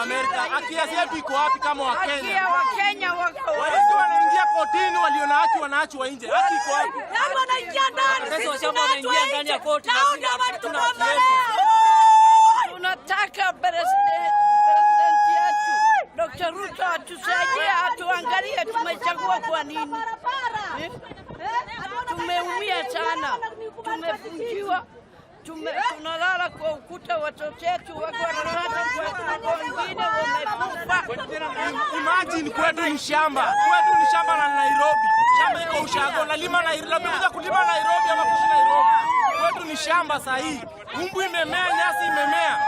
kwa Amerika. Haki yetu iko wapi kama Haki Wakenya? ya Wakenya wako Wezi wanaingia kotini, walio na haki wanaachwa nje. Haki iko wapi? Yaani wanaingia ndani, Watesi sisi wa shamba tunaachwa wanaingia ndani ya nje. koti Na na hao sisi ndio hatuna haki walitukombolea. Tunataka president yetu Dr. Ruto atusaidie, atuangalie tumechagua kwa nini. Eh? Tumeumia sana, tumefungiwa, tunalala kwa ukuta, watoto wetu wako wanalala kwa wengine wamekufa. Imagine kwetu ni shamba, kwetu ni shamba la Nairobi. Shamba iko ushago, nalima Nairobi, kuja kulima Nairobi ama kuishi Nairobi. Kwetu ni shamba sahihi. Umbu imemea, nyasi imemea.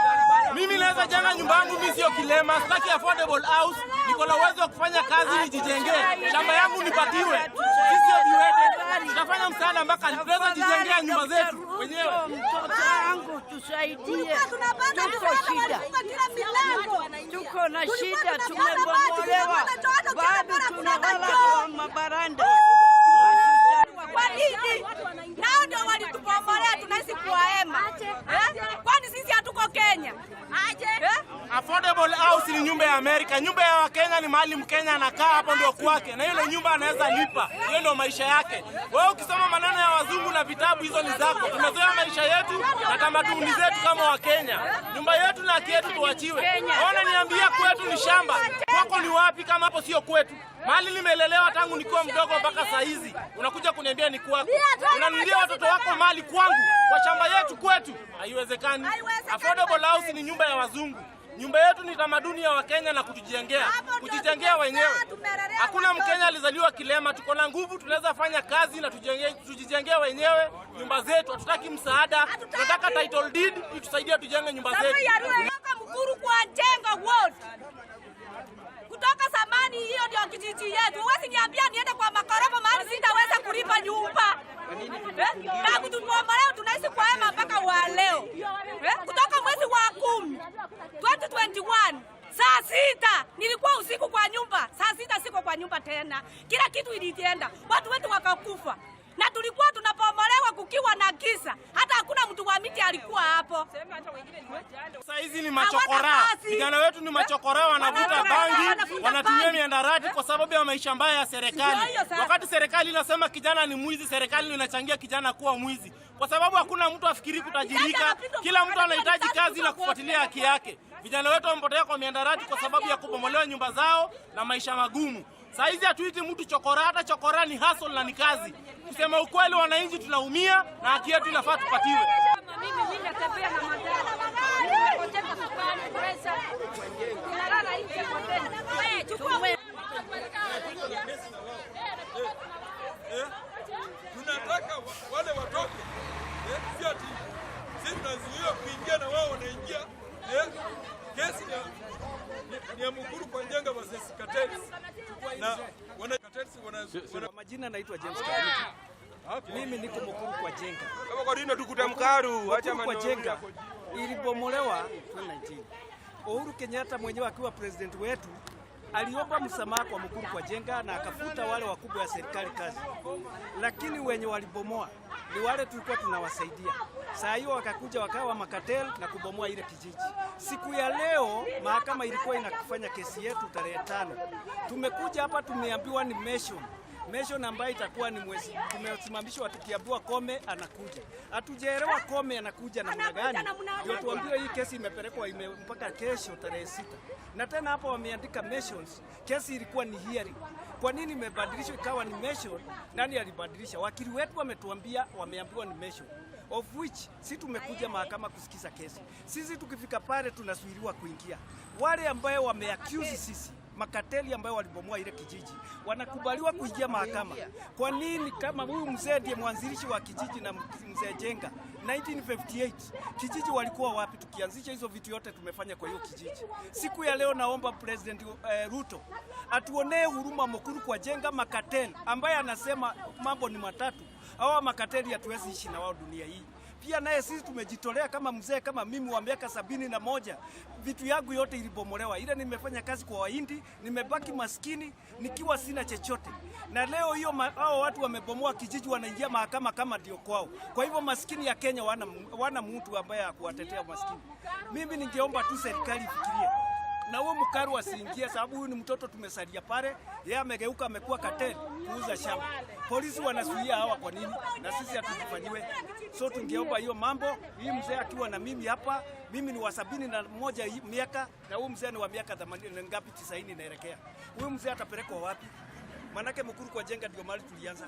Mimi naweza jenga nyumba yangu, mimi sio kilema, sitaki affordable house, niko na uwezo wa kufanya kazi nijijengee. Shamba yangu nipatiwe. Sisi sio viwete. Tutafanya msaada mpaka tunaweza jijengea nyumba zetu wenyewe. Mtoto wangu tusaidie, tuko shida, tuko na shida, tumebomolewa, bado tunalala kwa mabaranda. Kwa nini? Nao ndio walitubomolea, tunaishi kwa hema. Eh? Kwani sisi hatuko Kenya? Eh? Affordable house ni nyumba ya Amerika. Nyumba ya Wakenya ni mahali Mkenya anakaa, hapo ndio kwake, na hiyo ndio nyumba anaweza lipa. Hiyo ndio maisha yake. Wewe ukisoma maneno ya wazungu na vitabu, hizo ni zako. Tumezoea maisha yetu na tamaduni zetu kama Wakenya. Nyumba yetu na haki yetu tuachiwe. Ona, niambia kwetu ni shamba, kwako ni wapi kama hapo sio kwetu? Mahali nimelelewa tangu nikiwa mdogo mpaka saa hizi, unakuja kuniambia ni kwako. Unanunulia watoto wako mali kwangu, kwa shamba yetu kwetu? Haiwezekani. Affordable house ni nyumba ya wazungu. Nyumba yetu ni tamaduni ya Wakenya na kutujengea, kujijengea wenyewe. Hakuna Mkenya alizaliwa kilema. Tuko na nguvu, tunaweza fanya kazi na tujijengee wenyewe nyumba zetu. Hatutaki msaada, tunataka title deed itusaidie tujenge nyumba zetu. Kutoka Mukuru kwa Njenga Ward. Kutoka zamani hiyo ndio kijiji yetu. Huwezi niambia niende kwa makorofa mahali sitaweza kulipa nyumba. Eh? Tangu tulipoombolewa tunaishi kwa hema mpaka wa leo. Eh? Kutoka mwezi wa 10 2021 saa 6 nilikuwa usiku kwa nyumba, saa 6 siko kwa nyumba tena. Kila kitu ilienda, watu wetu wakakufa, na tulikuwa tunapomolewa kukiwa na giza, hata hakuna mtu wa miti alikuwa hapo. Sasa hizi ni machokora, Hawana kazi. Vijana wetu ni machokora, wanavuta bangi, Wanavuta wanatumia bangi. mihadarati kwa sababu ya maisha mbaya ya serikali. Ndio hiyo sasa. Wakati serikali inasema kijana ni mwizi, serikali ndio inachangia kijana kuwa mwizi, kwa sababu hakuna mtu afikiri kutajirika. Kila mtu anahitaji kazi na kufuatilia haki yake. Vijana wetu wamepotea kwa mihadarati kwa sababu ya kubomolewa nyumba zao na maisha magumu. Saa hizi hatuiti mtu chokora, hata chokora ni hustle na ni kazi. Kusema ukweli, wananchi tunaumia na haki yetu inafaa tupatiwe. Mimi natembea na madawa. Nimepoteza sukari, pressure. Ninalala nje kwa tenti. Wewe chukua. Tunataka wale watoke, sio ati sisi tunazuiwa kuingia na wao wanaingia. Kesi ni ya Mukuru kwa Njenga versus cartels na wana cartels wana Kwa majina naitwa James Karuti. Mimi niko Mukuru kwa Jenga. Kama kwa nini tukute mkaru acha Mukuru kwa Jenga ilibomolewa 2019. Uhuru Kenyatta mwenyewe akiwa president wetu aliomba msamaha kwa Mukuru kwa Jenga na akafuta wale wakubwa ya serikali kazi, lakini wenye walibomoa ni wale tulikuwa tunawasaidia. Saa hiyo wakakuja wakawa macartel na kubomoa ile kijiji. Siku ya leo mahakama ilikuwa inakufanya kesi yetu tarehe 5. Tumekuja hapa tumeambiwa ni mention mention ambayo itakuwa ni mwezi. Tumesimamishwa tukiambiwa Koome anakuja, hatujaelewa Koome anakuja namna gani, ndio tuambiwe hii kesi imepelekwa mpaka kesho tarehe 6 na tena hapo wameandika mentions. Kesi ilikuwa ni hearing. Kwa nini imebadilishwa ikawa ni mention? Nani alibadilisha? Wakili wetu wametuambia wameambiwa ni mention, of which si tumekuja mahakama kusikiza kesi. Sisi tukifika pale tunazuiliwa kuingia. Wale ambayo wameaccuse sisi macartel ambayo walibomoa ile kijiji wanakubaliwa kuingia mahakama. Kwa nini? Kama huyu mzee ndiye mwanzilishi wa kijiji na mzee Jenga 1958 kijiji walikuwa wapi tukianzisha hizo vitu yote tumefanya kwa hiyo kijiji? Siku ya leo naomba President Ruto atuonee huruma Mukuru kwa Jenga macartel ambaye anasema mambo ni matatu. Hawa macartel hatuwezi ishi na wao dunia hii. Pia naye sisi tumejitolea kama mzee kama mimi wa miaka 71, vitu yangu yote ilibomolewa. Ile nimefanya kazi kwa Wahindi, nimebaki maskini nikiwa sina chochote, na leo hiyo hao watu wamebomoa kijiji, wanaingia mahakama kama ndio kwao. Kwa hivyo maskini ya Kenya wana mtu ambaye akuwatetea maskini. Mimi ningeomba tu serikali ifikirie. Na huyo Mkaru asiingie, sababu huyu ni mtoto tumesalia pale, yeye amegeuka amekuwa kateli kuuza shamba. Polisi wanazuia hawa kwa nini? Na sisi hatufanyiwe. So tungeomba hiyo mambo, hii mzee akiwa na mimi hapa, mimi ni wa 71 miaka na huyu mzee ni wa miaka 80 ngapi, 90 inaelekea. Huyu mzee atapelekwa wapi? Manake Mukuru kwa Jenga ndio mahali tulianza.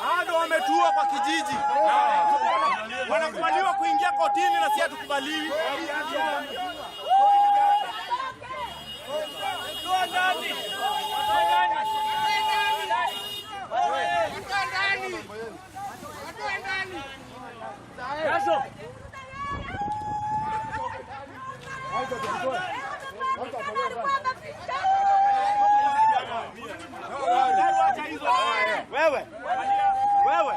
Hao wametua kwa kijiji. Wanakubaliwa kuingia kotini na si hatukubaliwi. Wewe. Wewe.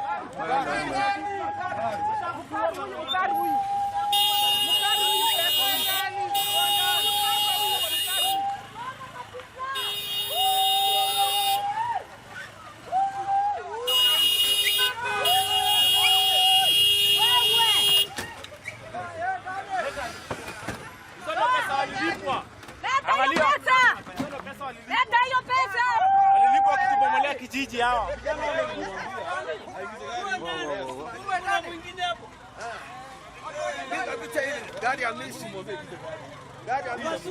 Hizo ndio pesa walilipwa. Leta hiyo pesa! Hizo ndio pesa walilipwa. Leta hiyo pesa! Walilipwa wakitubomolea kijiji hawa. Gari ya misi. Gari ya misi.